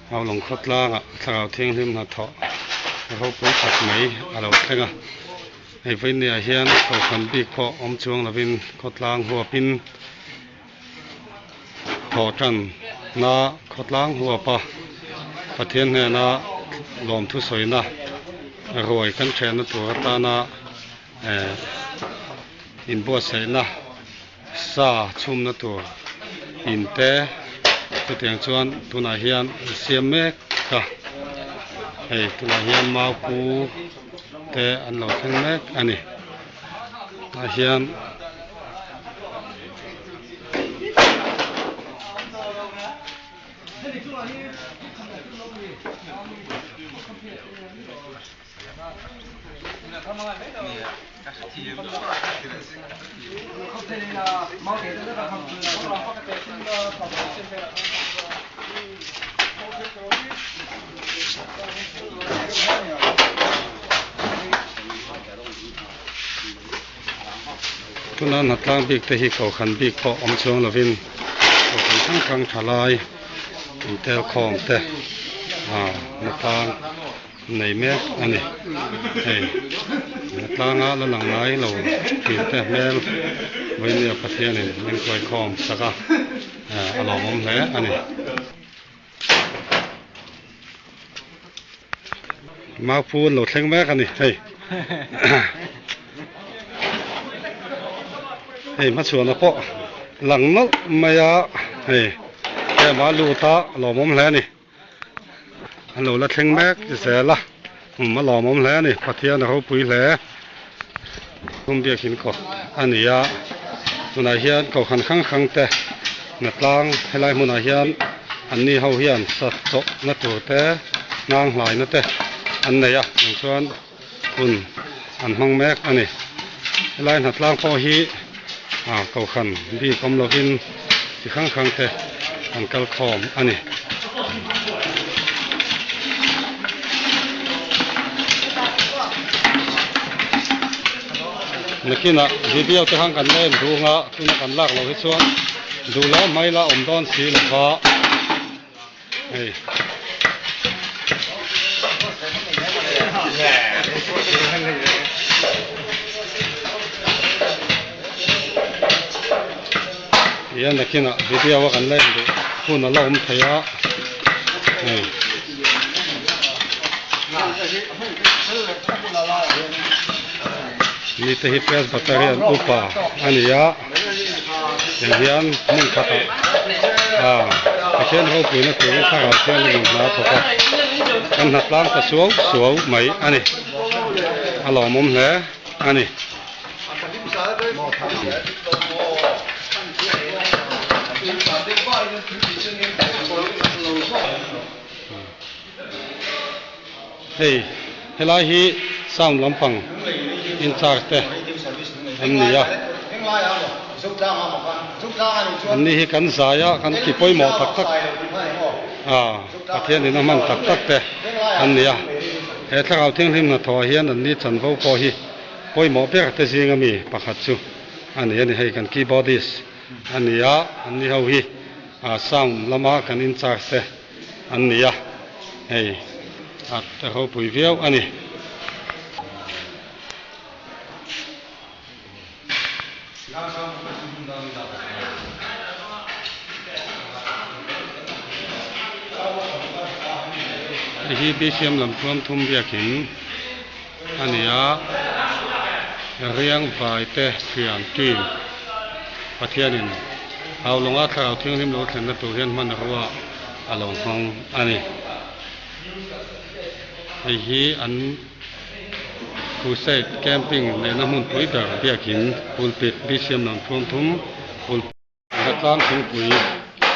Haulawng khawtlangah thlarau thianghlim hnathawh ropui tak mai a lo thleng a, hei vawinia hian kohhran bik pawh awm chuang lovin khawtlang huapin thawh tanna khawtlang huapa Pathian hnena lawmthu sawina ruai kan thehna tur atana eh inbuatsaihna sa chhumna tur in te chutiang chuan tunah hian an siam mek a hei tunah hian mau pu te an lo thleng mek a ni tah hian. Tuna hnatlang bik te hi kohhran bik pawh awm chuang lovin kohhran hrang hrang tha lai intel khawm te ah hnatlang nei mek a ni hei hnatlang a la lang ngai lo thin te hmel vawinia Pathianin min kuai khawm sak a a lawmawm hle a ni. Mau an lo thleng mek a ni hei hei hmachhuana pawh lang nawlh mai a hei tlema lut a lawmawm hle a ni an lo la thleng mek zel a um a lawmawm hle a ni Pathian a ropui hle thum biakin kawt a ni a tunah hian kohhran hrang hrang te hnatlang helai hmunah hian an ni ho hian sa chawhna tur te hnang hlaina te an nei a ang chuan hun an hmang mek a ni helai hnatlang pawh hi ah kohhran bik awm lovin chi hrang hrang te an kal khawm a ni. Nakinah video te khan kan la en duh anga tuna kan lak loh hi chuan duh lo mai la awm dawn si lo va hei. Tihian nakinah video a kan la en duh hun a la awm thei a hei. Mite hi Presbyterian upa a ni a hei hian hmun khatah ah Pathian ropuina turin thlarau thianghlim in hna a thawk a kan hna tlang ta suau suau mai a ni a lawmawm hle a ni. Hei helai hi sound lampang in charge te an ni a an ni hi kan zai a kan ti pawimawh tak tak a Pathian in a hman tak tak te an ni a he thlarau thianghlim hnathawh ah hian an ni chanvo pawh hi pawimawh ber te zinga mi pakhat chu a ni a ni hei kan keyboardist a ni a an ni ho hi sound lama kan in charge te an ni a, hei a ropui viau a ni. Hei hi BCM lam thuam thum biakin a ni a, Riang vai te thian team Pathianin Haulawng a thlarau thianghlim lo thlenna tur hian hmanrua a lo hmang a ni. Hei hi an crusade camping neihna hmunpui ber biakin pulpit BCM lam thuam thum pulpit Hnatlang thingpui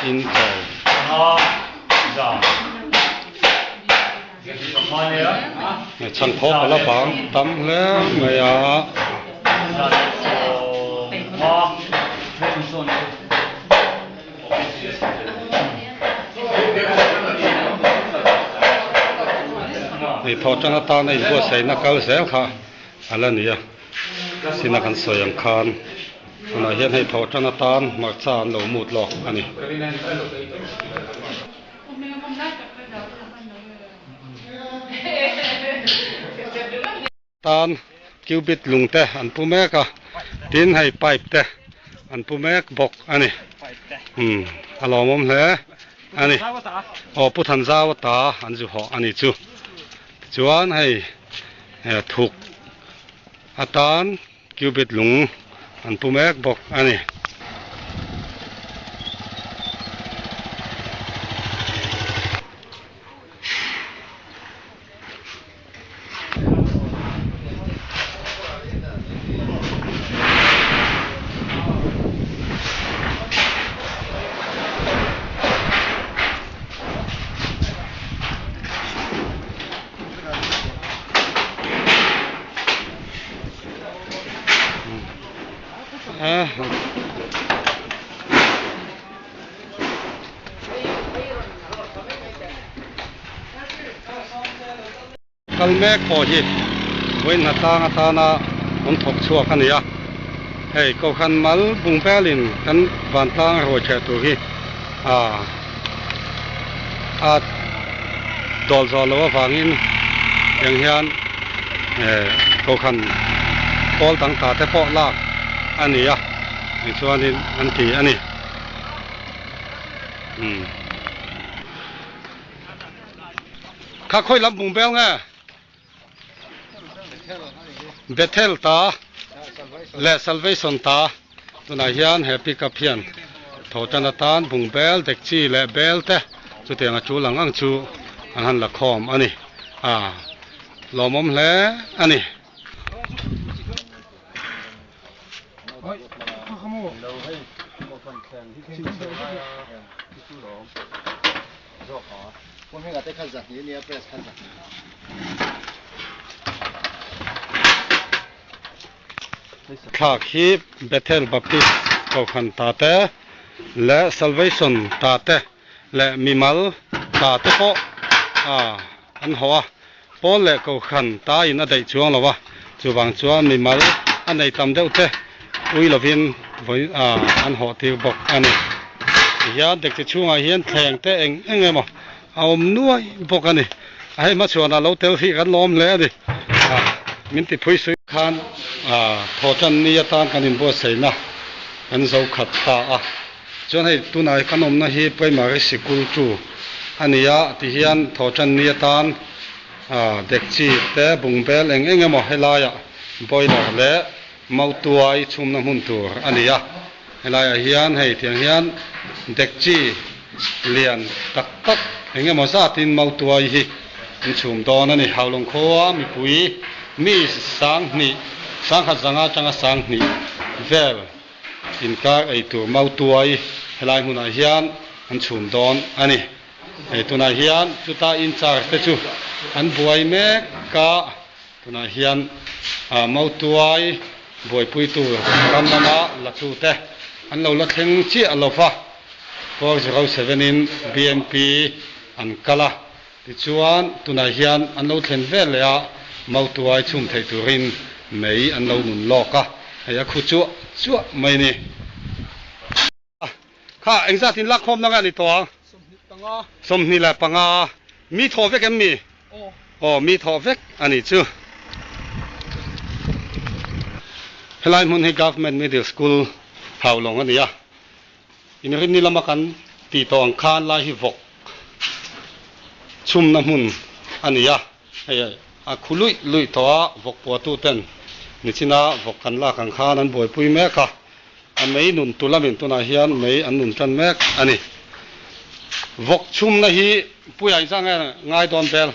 in chaw. Chhangthawp a la bang tam hle mai a. Hei thawh tan atana inbuatsaihna kal zel kha a la ni a, sina kan sawi ang khan tunah hian hei thawh tan atan hmarcha an lo mut lawk a ni. Tan cubit lung te an pu mek a, tin hei pipe te an pu mek bawk a ni. Umm a lawmawm hle a ni. Aw Pu Thanzau ta an zu hawh a ni chu. Tichuan hei thuk atan cubit lung an pu mek bawk a ni. Kal mek pawh hi vawiin hnatlang atana awm thawk chhuak a ni a, hei Kohhran mal bung velin kan vantlang ruai theh tur hi ah a dawl zawh loh avangin tiang hian eh Kohhran pawl dang ta te pawh lak a ni a tichuanin an ti a ni. Umm. Kha khawi lam bung bel nge? Bethel ta leh Salvation ta tunah hian he pickup hian tho tan atan bung bel dekchi leh bel te chutiang a tul ang ang chu an han la khawm a ni. A lawmawm hle a ni. Thlak hi Bethel Baptist Kohhran ta te leh Salvation ta te leh mimal ta te pawh an haw a, Pawl leh Kohhran ta in a daih chuang lo a, chuvang chuan mimal a nei tam deuh te ui lovin vawi an hawh tir bawk a ni. Tihian dekchi chhungah hian thleng te eng eng emaw a awm nuai bawk a ni. A hei hmachhuanah lo tel hi kan lawm hle a ni. Min ti phui sui khan thawhtan ni atan kan inbuatsaihna kan zo khat ta a. Chuan hei tunah kan awmna hi primary sikul chu a ni a, tihian thawhtan ni atan dekchi te bungbel eng eng emaw helaiah boiler leh mautuai chhumna hmun tur a ni a. Helaiah hian hei tiang hian dekchi lian tak tak eng emaw zatin mautuai hi an chhum dawn a ni. Haulawng khua mipui mi sanghnih sangkhat zanga atanga sanghnih vel Inkar ei tur mautuai helai hmunah hian an chhum dawn a ni. Hei tunah hian chuta in charge te chu an buai mek a, tunah hian mautuai buaipui tur ram lama la tu te an lo la thleng chiah lo va, 407 in BNP an kal a, tichuan tunah hian an lo thlen vel leh a, mautuai chhum theih turin mei an lo nun lawk a, hei a khu chuah chuah mai a ni. Kha engzat in lak khawmna nge a ni tawh ang? 25. Mi thawh vek em mi? Aw mi thawh vek a nih chu. Helai hmun hi Government Middle School Haulawng a ni a. Inrinni lama kan tih tawh ang khan lai hi vawk chhumna hmun a ni a. Hei a khu luih luih tawh a, vawk puatu ten nichina vawk kan lak ang khan an buaipui mek a. A mei nun tu lamin tunah hian mei an nun tan mek a ni. Vawk chhumna hi puia inzah nge ngai dawn bel?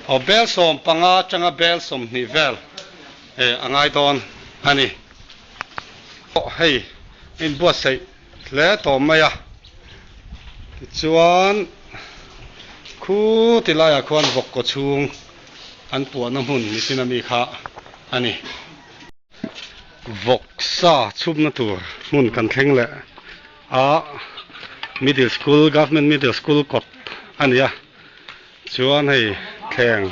Aw bel 15 atanga bel 20 vel a ngai dawn a ni. Aw hei a inbuatsaih hle tawh mai a, tichuan khu ti laiah khuan vawk kaw chhung an puahna hmun nichin ami kha a ni. Vawk sa chhupna tur hmun kan thleng leh a, middle school government middle school kawt a ni a, chuan hei thleng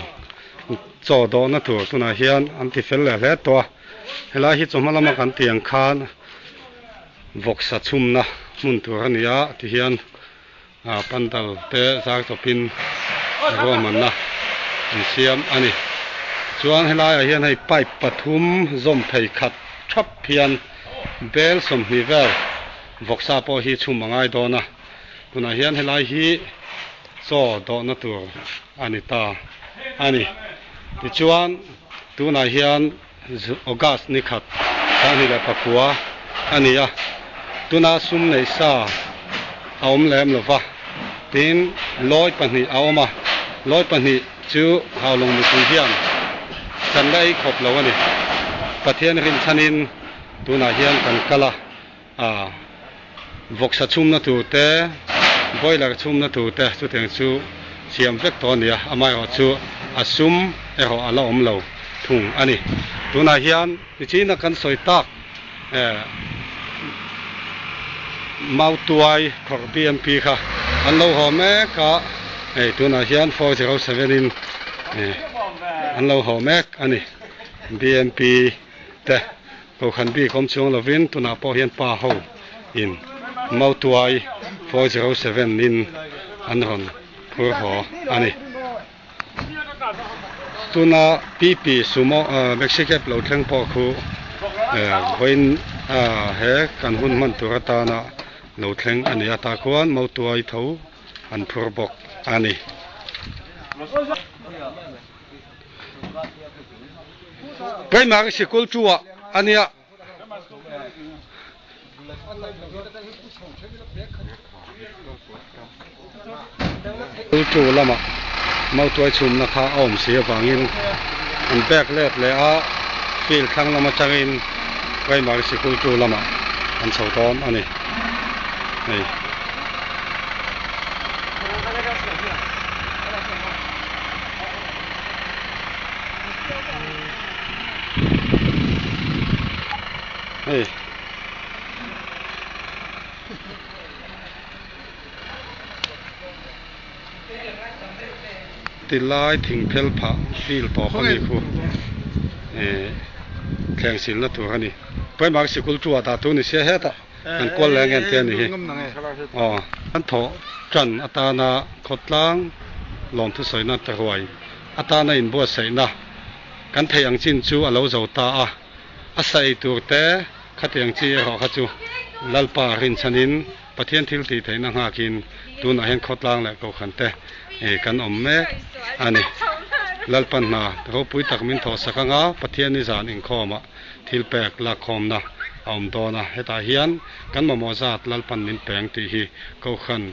chaw dawhna tur tunah hian an ti fel leh hle tawh a, helai hi chawhma lama kan tih ang khan. Vawksa chhumna hmun tur a ni a tihian ah pandal te zar chawpin ruahmanna an siam a ni chuan helaiah hian hei pipe pathum zawm phei khat thap hian bel sawmhnih vel vawksa pawh hi chhum a ngai dawn a tunah hian helai hi chaw dawhna tur a ni ta a ni tichuan tunah hian. August ni khat sanghnih leh pakua a ni a, tuna sum neih sa a awm lem lo va, tin lawi pahnih a awm a, lawi pahnih chu Haulawng mipui hian kan la ei khawp lo a ni. Pathian rinchhanin tunah hian kan kal a, a vawksa chhumna tur te, boiler chhumna tur te chutiang chu siam vek tawh a ni a, amaherawh chu a sum erawh a la awm lo thung a ni. Tunah hian nichina kan sawi tak eh Mautuai khawrh BMP kha an lo haw mek a, hei tunah hian 407 in eh an lo haw mek a ni BMP te. Kohhran bik awm chuang lovin tunah pawh hian pa ho in Mautuai 407 in an rawn phur haw a ni. Tuna PP Sumo Maxi Cab lo thleng pawh khu vawiin he kan hun hman tur atana lo thleng a ni a, tah khuan Mautuai tho an phur bawk a ni. Primary sikul chu ah a nia. Sikul chu lamah mautuai chhumna kha a awm si avangin an bag let leh a, field thlang lam atangin primary sikul chu lamah an chho dawn a ni. Hei. Hei ti lai thing phel phah field tawp a ni khu eh thleng silna tur a ni primary sikul chu ah dah tur ni sia hetah kan kual leh ang em te a ni hi aw an thawh tan atana khawtlang lawmthu sawina ta ruai atana inbuatsaihna kan theih ang chin chu a lo zo ta a, a sa ei tur te khatiang chi erawh kha chu Lalpa rinchhanin Pathian thil tih theihna nghakin tunah hian khawtlang leh kohhran te kan awm mek a ni. Lalpa hna ropui tak min thawhsak anga Pathian ni zan inkhawmah thil pek lakkhawmna a awm dawn a, hetah hian kan mamawh zat Lalpan min peng tih hi kohhran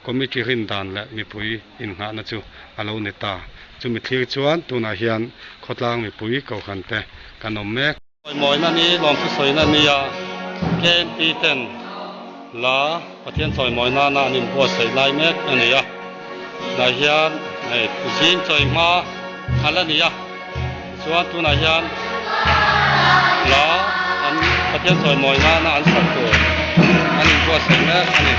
Committee rin dan leh mipui innghahna chu a lo ni ta. Chumi thlir chuan tunah hian khawtlang mipui kohhran te kan awm mek. Chawimawina ni, lawmthu sawina nia KMP ten la Pathian chawimawi nana an inbuatsaih lai mek a ni a. Tunah hian hei zing chawi hma a la ni a, tichuan tunah hian la an Pathian chawimawi nana an sak tur an inbuatsaih mek a ni.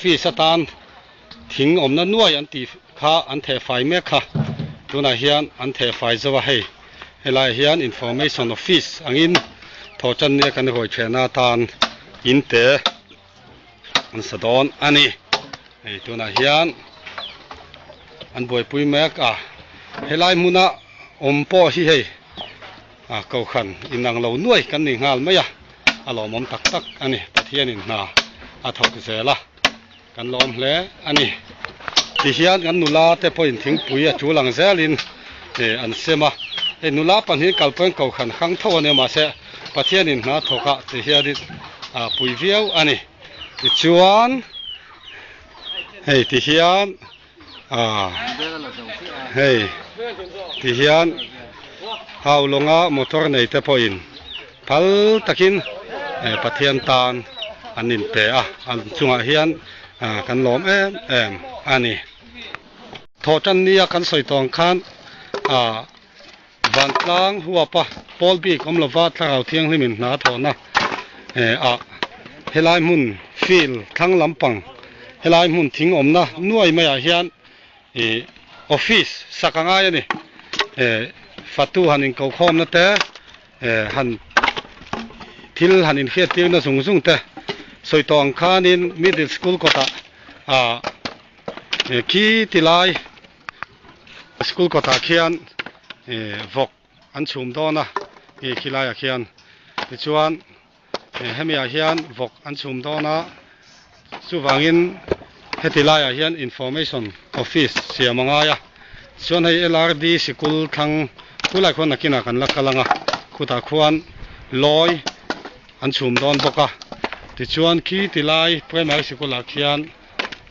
office atan thing awmna nuai an tih kha an theh fai mek kha tunah hian an theh fai zo a hei helaiah hian information office angin thawhtan nia kan hawi thehna atan in te an sa dawn a ni hei tunah hian an buaipui mek a helai hmuna awm pawh hi hei a kohhran inang lo nuai kan ni nghal mai a a lawmawm tak tak a ni Pathianin hna a thawk zel a. Kan lawm hle a ni. Tihian kan nula te pawhin thingpui a tul ang zelin an sem a. Hei nula pahnih kalpawhin kohhran hrang tho a nia mahse Pathianin hna thawk ah tihianin a pui viau a ni. Tichuan hei tihian ah hei tihian Haulawnga motor nei te pawhin Phal takin Pathian tan an inpe a, an chungah hian kan lawm em em a ni. Thawhtan nia kan sawi tawng khan vantlang huapa pawl bik awm lova Thlarau Thianghlimin hna thawhna ah helai hmun field thlang lampang helai hmun thing awmna nuai maiah hian office sak a ngai a ni. Fatu han inkokhawmna te han thil han inhriat tirna zung zung te sawi tawh ang khanin middle school kawtah ah khi ti lai school kawtah khian vawk an chhum dawn a khi laiah khian tichuan hemi ah hian vawk an chhum dawn a chuvangin heti laiah hian information office siam a ngai a chuan hei L_R_D sikul thlang khulai khuan nakinah kan la kal ang a khutah khuan lawi an chhum dawn bawk a tichuan khi ti lai primary sikul ah khian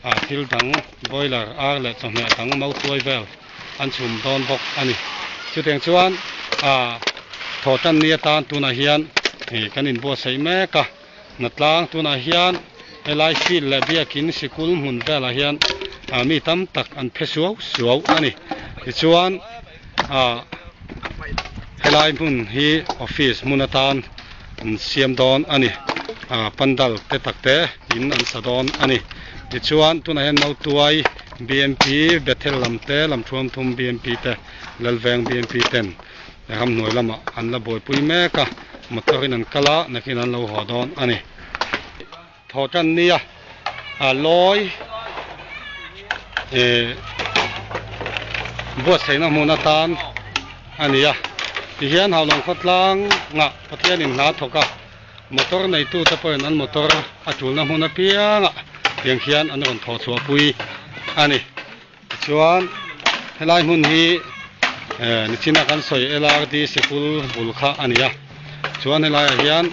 ah thil dang boiler ar leh chawhmeh dang mautuai vel an chhum dawn bawk a ni. Chutiang chuan ah thawhtan ni atan tunah hian ih kan inbuatsaih mek a, hnatlang tunah hian helai field leh biakin sikul hmun velah hian ah mi tam tak an phe suau suau a ni. Tichuan ah helai hmun hi office hmun atan an siam dawn a ni. Ah pandal te tak te in an sa dawn a ni. Tichuan tunah hian Mautuai BMP Bethel lam te lam thuam thum BMP te Lalveng BMP ten ramhnuai lamah an la buaipui mek a, motor in an kal a, nakin an lo haw dawn a ni. Thawhtan nia a lawi eh buatsaihna hmun atan a ni a, tihian Haulawng khawtlang ngah Pathianin hna thawk a. Motor neitute pawhin an motor a tulna hmun apiangah tiang khian an rawn thawh chhuahpui a ni. Tichuan helai hmun hi nichina kan sawi LRD sikul bul kha a ni a. Chuan helaiah hian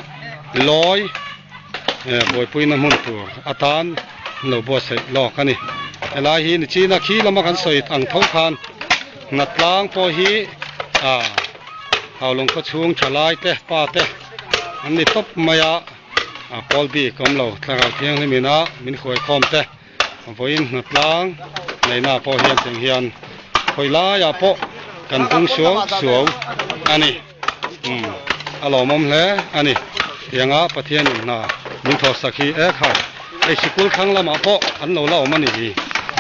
lawi buaipuina hmun tur atan an lo buatsaih lawk a ni. Helai hi nichina khi lama kan sawi ang tho khan hnatlang pawh hi Haulawng khaw chhung thalai te pa te an ni tawp mai a, a pawl bik awm lo thlarau thianghlim ina min hruai khawm te vawiin hnatlang neihna pawh hian tiang hian khawi laiah pawh kan bung suau suau a ni umm a lawmawm hle a ni tianga Pathianin hna min thawhsak hi e khai hei sikul thlang lamah pawh an lo la awm a ni hi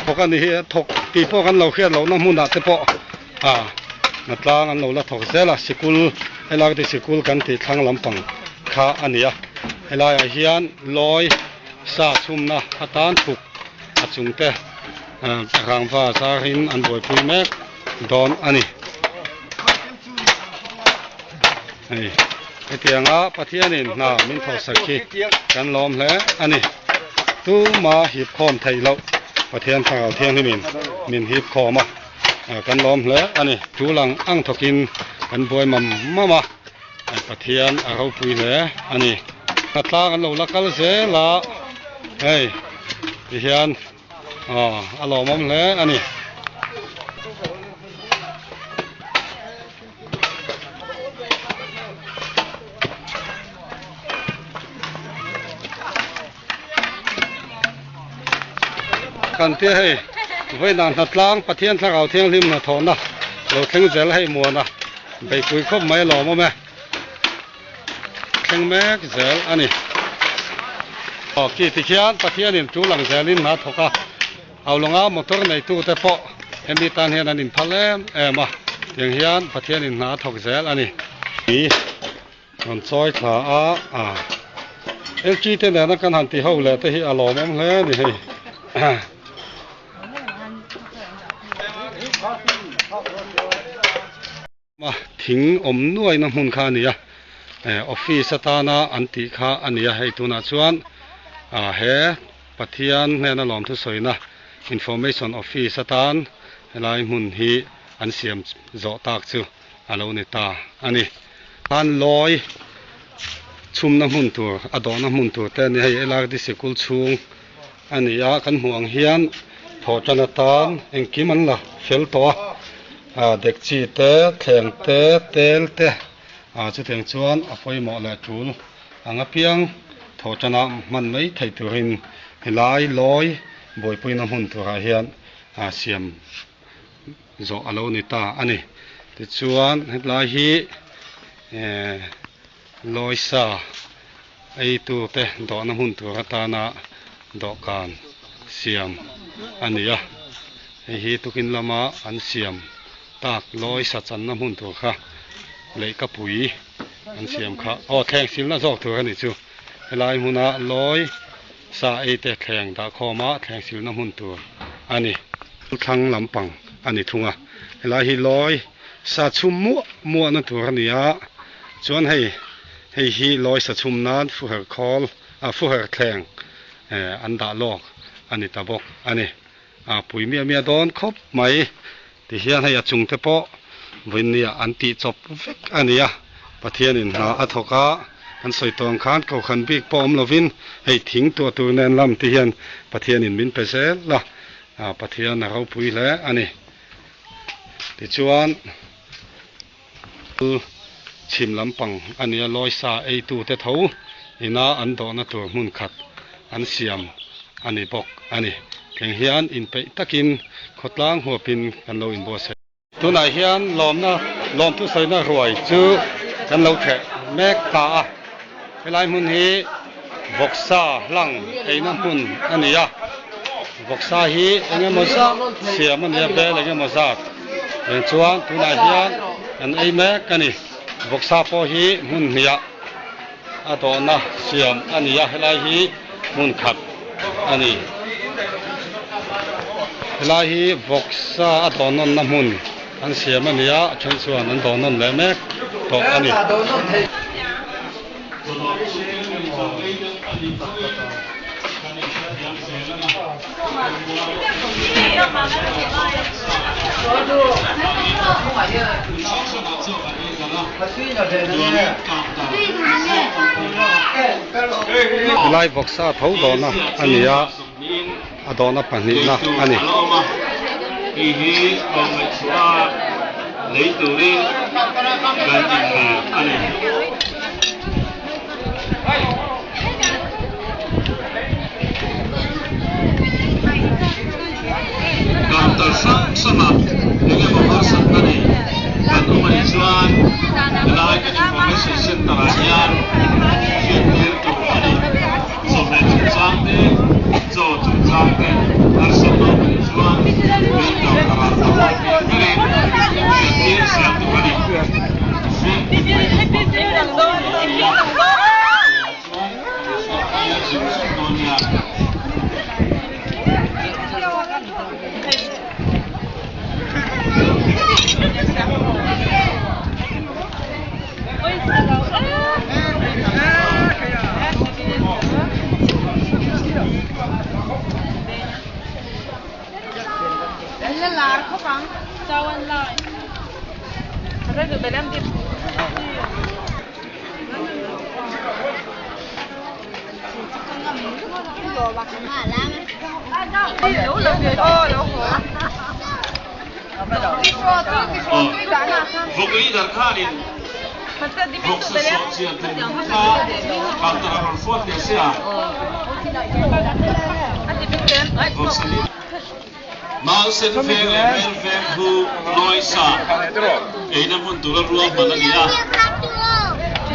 thawk a ni hi thawk tih pawh kan lo hriat lohna hmunah te pawh A hnatlang an lo la thawk zel a, sikul helai ka ti sikul kan tih thlang lampang kha a ni a, helaiah hian lawi sa chhumna atan thuk a chungte rangva zarin an buaipui mek dawn a ni. Hei hetianga Pathianin hna min thawhsak hi kan lawm hle a ni. Tuma hip khawm theih loh Pathian Thlarau Thianghlimin min hip khawm a. Kan lawm hle a ni. Tul ang ang thawkin kan buai mam mam a, Pathian a ropui hle a ni. Hnatlang an lo la kal zel a, hei tihian a lawmawm hle a ni. Kan tia hei vawiinah hnatlang Pathian Thlarau Thianghlim hnathawhna lo thleng zel hei muana beihpui khawp mai a lawm awm e thleng mek zel a ni. Aw khi tikhian Pathianin tul ang zelin hna thawk a, Aulawnga motor neitute pawh hemi tan hian an inphal em em a, tiang hian Pathianin hna a thawk zel a ni. Tui rawn chawi thla a, a LG te nena kan han ti ho leh te hi a lawmawm hle a ni hei. A thing awm nuaina hmun kha a ni a, office atana an tih kha a ni a, hei tunah chuan he Pathian hnena lawmthu sawina information office atan helai hmun hi an siam zawh tak chu a lo ni ta a ni. Khan lawi chhumna hmun tur a dawhna hmun tur te a ni, hei LRD sikul chhung a ni a, kan hmuh ang hian thawhtan atan engkim an la fel tawh a, ah dekchi te, thleng te, tel te ah chutiang chuan a pawimawh leh tul ang apiang thawhtanah hman mai thei turin helai lawi buaipuina hmun turah hian ah siam zawh a lo ni ta a ni. Tichuan hetlai hi eh lawi sa Eitute dawhna hmun tur atana dawhkan siam a ni a, hei hi tukin lama an siam tak lawi sa channa hmun tur kha leihkapui an siam kha aw thleng silna zawk tur a ni chu helai hmuna lawi sa eite thleng dahkhawma thleng silna hmun tur a ni. Thlang lampang a ni thung a, helai hi lawi sa chhum muah muahna tur a ni a, chuan hei. Hei hi lawi sa chhum nan fuher khawl ah fuher thleng an dah lawk a ni ta bawk a ni. A pui miah miah dawn khawp mai ti hian hei a chung te pawh vawinia an tih chawp vek a ni a, Pathianin hna a thawk a, kan sawi tawh ang khan kohhran bik pawh awm lovin hei thing tuah tur nen lam ti hian Pathianin min pe zel a, Pathian a ropui hle a ni. Tichuan. Chhim lampang a nia lawisa eitute tho ina an dawhna tur hmun khat an siam a ni bawk a ni. Thleng hian inpeih takin khawtlang huapin kan lo inbuatsaih. Tunah hian lawmna lawmthu sawina ruai chu kan lo thleh mek ta a, helai hmun hi vawksa hlang eina hmun a ni a, vawksa hi eng emaw zat siam a ni a, bel eng emaw zat. Eng chuan tunah hian an ei mek a ni. Vawksa pawh hi hmun hniah a dawhna siam a ni a, helai hi hmun khat a ni. Helai hi vawksa a dawh nawnna hmun an siam a ni a, a then chuan an dawh nawn leh mek tawh a ni. Helai vawksa tho dawhna a ni a, a dawhna pahnihna a ni. Counter hrang hrangah eng emaw harsatna nei kan awm a nih chuan helai kan information center ah hian hriattir tur a ni. Chawhmeh chungchang te, chaw chungchang te harsatna awm a nih chuan main counter ah a huai thei ang berin hriattir siam tur a ni. Vawk leader khanin vawksa sawhchiah tum kha counter a rawn fuat teh sia. Vawksa leader. Mausen veng leh Mel veng hu Lawisa eina hmun tura ruahman a ni a.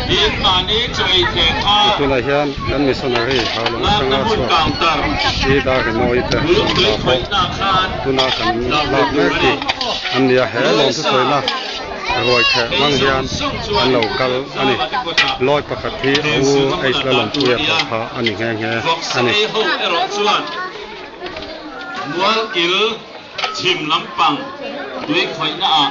Tin, mahni chaw ei theh kha Tunah hian kan missionary Haulawng lakna atanga hmun chhuak counter hi dar rimawi te bul an tui dah bawk. khawihna khan Tuna kan dah lak tur mek a hi ni. an nia he Nuai lawmthu sa sawina ruai theh ei hmang zawng hian zawng an chuan lo kal a ni. Zava te kawtah Lawi pakhat hi a theng u silna H hmunah dah tur Lalawmpuia a ni pawh a. kha a ni nghe nghe Vawksa a ni. ei ho erawh chuan mualkil chhim lampang tui khawihna ah.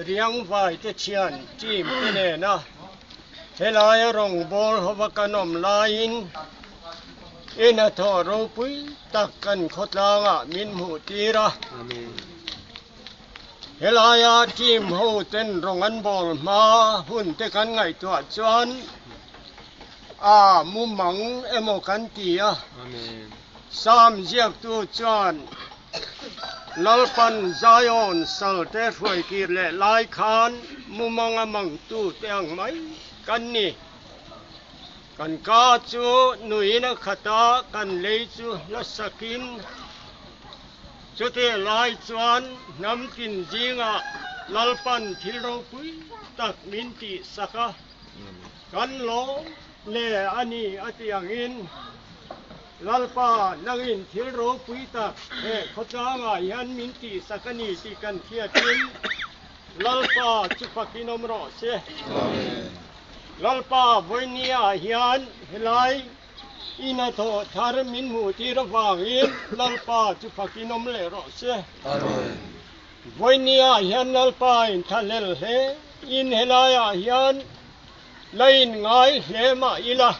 Riangvai te thian team te nena helaia rawngbawl hova kan awm laiin i hnathawh ropui tak kan khawtlangah min hmuh tir a. Helaia team ho ten rawng an bawl hma hun te kan ngaihtuah chuan a mumang emaw kan ti a. Psalm ziaktu chuan Lalpan Zion salte hruai kir leh lai khan mumanga mangtu te ang mai kan ni. Kan ka chu nuin a khat a, kan lei chu hlasakin chutih lai chuan hnam tin zingah Lalpan thil ropui tak min tihsak a, kan lawm le a ni a ti angin. Lalpa, nangin thil ropui tak he khawtlangah hian min tihsak a ni tih kan hriatin Lalpa chu fakin awm rawh se. Lalpa, vawinia hian helai ina thawh thar min hmuh tir avangin Lalpa chu fakin awm leh rawh se. Vawinia hian Lalpa in thlahlel hle in helaiah hian la in ngai hle mah ila.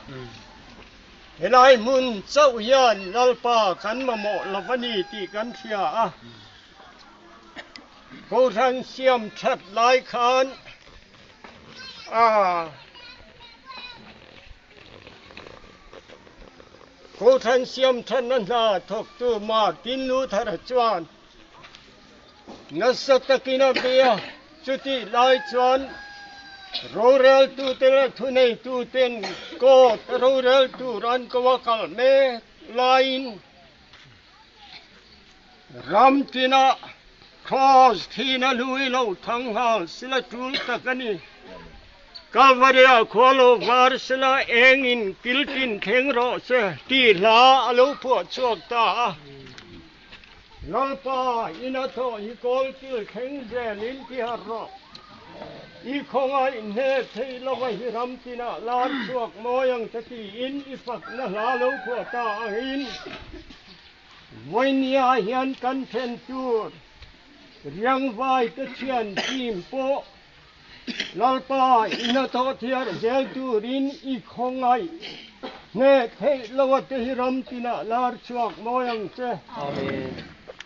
Helai hmun chauh hian Lalpa kan mamawh lo a ni tih kan hria a. Kohhran siam that lai khan a Kohhran siam thatna hna thawktu Martin Luther chuan Nasa takin a bei a, chutih lai chuan roreltute leh thuneituten court rorel tur an ko a kal mek laiin ram tinah Kraws thihna lui lo thang nghal sila tul tak a ni. Kalvaria khua lo var sila engin kiltin thleng rawh se tih hla a lo phuah chhuak ta a. Lalpa, ina thawh hi kawl kil thleng zelin ti harh rawh. I khawngaih hne thei lova hi ram tinah lar chhuak mawi ang che tiin i fakna hla lo phuah ta angin vawinia hian kan then tur riangvai te thian team pawh Lalpa, i hnathawh thiar zel turin i khawngaih hneh theih lo a te hi ram tinah lar chhuak mawi ang che. Amen.